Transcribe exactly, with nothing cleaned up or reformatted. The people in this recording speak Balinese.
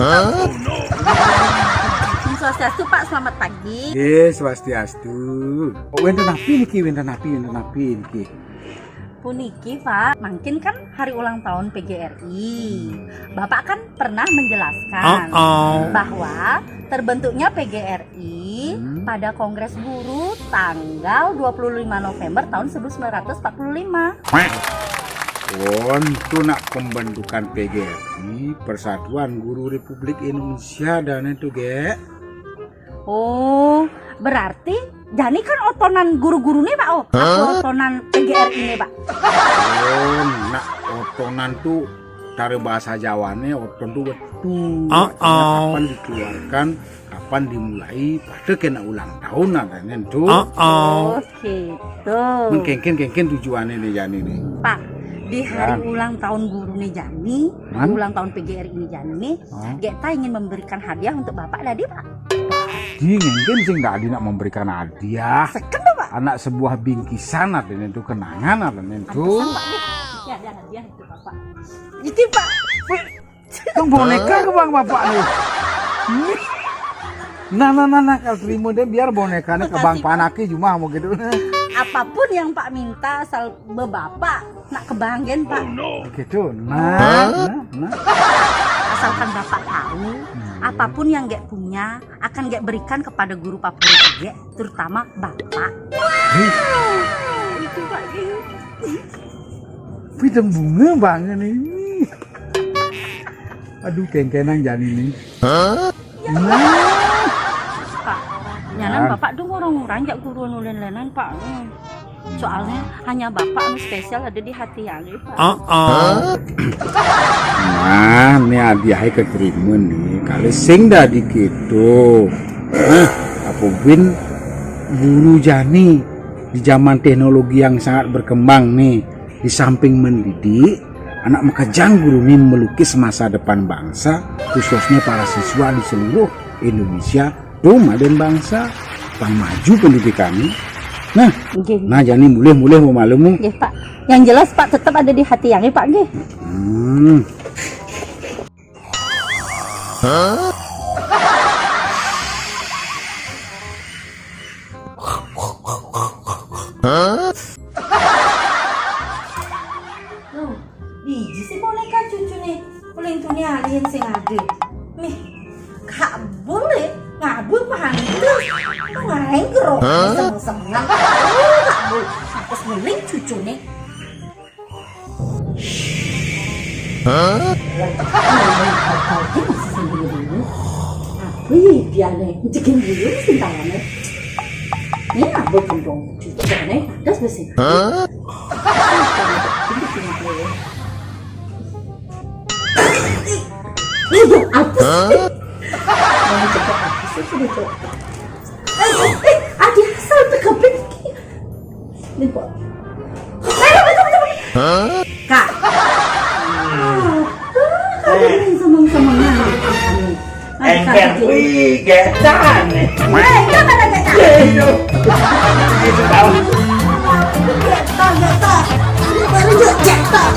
Om Swastiastu, Pak, selamat pagi. Nggih, swastiastu. Wénten napi niki, wénten napi, wénten napi niki? Puniki, Pak, mangkin kan hari ulang tahun P G R I. Bapak kan pernah menjelaskan bahwa terbentuknya P G R I pada Kongres Guru tanggal dua puluh lima November tahun seribu sembilan ratus empat puluh lima. Wénten nak pembentukan P G R I, Persatuan Guru Republik Indonesia, dané tu, Gék. Oh, berarti jani kan otonan guru-guru né, Pak? Oh, otonan P G R I né, Pak. Oh, nak otonan tu, cara bahasa Jawané, oton tu wetu. Kapan dikeluarkan, kapan dimulai, pada kéné ulang tahun adané tu. Oh, gitu. Mén kéngkén, kéngkén tujuané né jani né. Pak, di hari ulang tahun guru né jani, ulang tahun P G R I né jani né, Gék ta ingin memberikan hadiah untuk Bapak dadi, Pak. Dadi, ngéngkén sing dadi nak memberikan hadiah. Seken to, Pak? Anak sebuah bingkisan adané tu, kenangan adané tu. Pantesan, Pak, nggih. Ya, ya, hadiah itu, Bapak. Iki, Pak. Tong bonéka kebang Bapak né. Nah, nah, nah, nah, kalau terima deh, biar bonékané kebang. Makasih, Pak. Panaké cuma mau gitu. Apapun yang Pak minta, asal be Bapak nak kebangin, Pak. Gitu. Nah, nah, nah. Asalkan Bapak tahu, apapun yang Gék punya akan Gék berikan kepada guru favorit Gék, terutama Bapak. Itu, Pak. Wih, bunga banget ini. Aduh, kéngkénang jani né. Pak, nyanan Bapak dong orang-orang jak guru anu lén-lénan, Pak. Hmm. Soalnya hanya Bapak anu spesial ada di hati yang, Pak. Nah, né hadiahé keterima né. Kalau sing dadi kéto. Nah, apa buin guru jani di zaman teknologi yang sangat berkembang né, di samping mendidik, anak makejang guru né melukis masa depan bangsa, khususnya para siswa di seluruh Indonesia, tumaden bangsa, pang maju pendidikan. Nah, nggih. Nah, jani mulih-mulih mau maklum. Nggih, Pak. Yang jelas, Pak, tetap ada di hati yang, Pak, nggih. Hmm. Loh, biji si bonéka cucuné, paling tuné alien sing ada. Nih, kabul ya, ngabul pantes. Lu ngain gerok, seneng-seneng. Oh, kabul. Pantes ngeling cucuné. Hah? Apa ya dia nih? Cekin dulu sih tangannya. Ini apa kembung? Cucuknya ada sih. Hah? Itu apa sih? Mau cepet apa sih? Sudah cepet. Eh, eh, ada asal tekepin. Ini kok. Ayo, ayo, ayo, ayo. Kak. Ah, kak, ini seneng-senengnya. Engkén kuwi getan. Eh, enggak, enggak, enggak, enggak. Iya, iya. Itu tahu. Getan, getan. Ini baru getan.